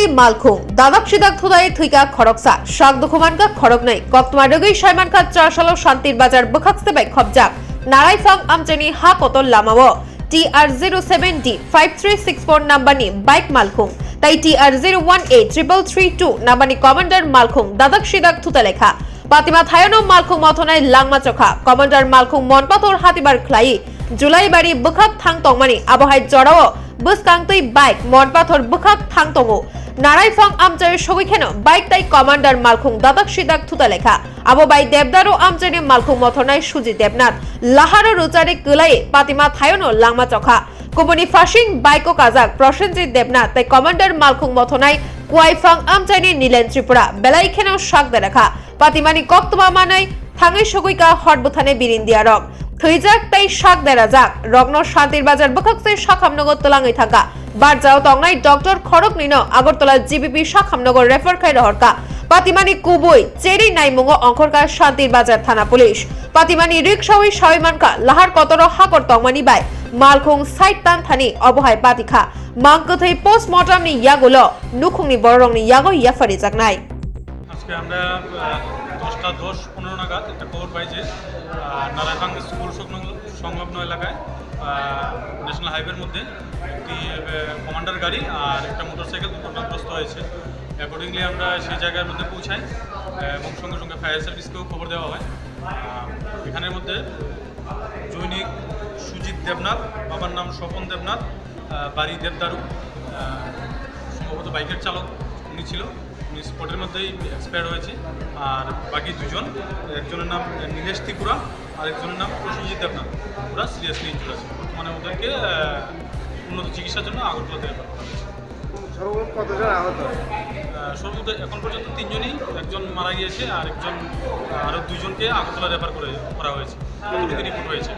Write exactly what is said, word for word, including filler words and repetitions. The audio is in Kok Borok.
Malkhung, dadak sidak thudai thwika khoroksa, sak dukhu mankha khoroknwi, koktwma rwgwi saimankha chasalo Shantir Bazar bwkhak sebai khopjak, Naraiphang amchaini ha kotor lamao T R zero seven D five three six four number ni bike Malkhung, tai T R zero one A triple three two number ni Commander Malkhung dadak sidak thuta lekha. Patima thayono Malkhung mothonai langma chokha, Commander Malkhung Monpathor hatibar khlai, Julaibari bwkhak thang tongmani, abohai jorao bwskang twi bike Monpathor bwkhak thang tongo. Naraiphang amchaio sogwi kheno bike tai Commander Malkhung dadak sidak thuta lekha. Abo bai Debdaru amchaini Malkhung mothornai Sujit Debnath laharo rwchari kwlai Patima thayono langma chokha. Kubuni phasing bike o kajak Prosenjit Debnath tai Commander Malkhung mothornai Kuaiphang amchaini Nilen Tripura belai kheno sak derakha. Patimani koktwma manwi thangwi sogwi ka hot bwthani birindiarok. Thwijak tei sak derajak rokno Shantir Bazar bwkhak se sakhamnogo twlangwi thangkha. Barjao tongnai doctor khoroknwino Agartala G B P sakhamnogo refer khai rohorkha. Patimani kubui cherwi naimungo ongkhorkha Shantir Bazar Thana Police. Patimani riksawi sawi mankha lahar kotoro hakor tongmani bai Malkhung side tan thani obohai patikha. Mang kwthwi postmortem ni yagulo nukhungni bororokni yago yapharijaknai. আজকে আমরা, আহ, দশটা দশ পনেরো নাগাদ একটা খবর পাই যে, আহ, নারায়ণগঞ্জ স্কুল সংলগ্ন, সংলগ্ন এলাকায়, আহ, ন্যাশনাল হাইওয়ের মধ্যে একটি, আহ, কমান্ডার গাড়ি আর একটা মোটরসাইকেল দুর্ঘটনাগ্রস্ত হয়েছে। অ্যাকর্ডিংলি আমরা সেই জায়গার মধ্যে পৌঁছাই, আহ, এবং সঙ্গে সঙ্গে ফায়ার সার্ভিসকেও খবর দেওয়া হয়। আহ, এখানের মধ্যে জৈনিক সুজিত দেবনাথ, বাবার নাম স্বপন দেবনাথ, আহ, বাড়ি দেবদারু, আহ, সম্ভবত বাইকের চালক উনি ছিল। উনি স্পটের মধ্যেই এক্সপায়ার হয়েছে। আর বাকি দুজন, একজনের নাম নীলেশ ত্রিপুরা আর একজনের নাম প্রসেনজিৎ দেবনাথ, ওরা সিরিয়াসলি ইনজুর্ড আছে। বর্তমানে ওদেরকে, আহ, উন্নত চিকিৎসার জন্য আগরতলাতে রেফার করা হয়েছে। সর্বমোট কতজন আহত? আহ, সর্বমোট এখন পর্যন্ত তিনজনই, একজন মারা গিয়েছে আর একজন, আহ, আরও দুইজনকে আগরতলা রেফার করে, করা হয়েছে, যতটুকু রিপোর্ট হয়েছে।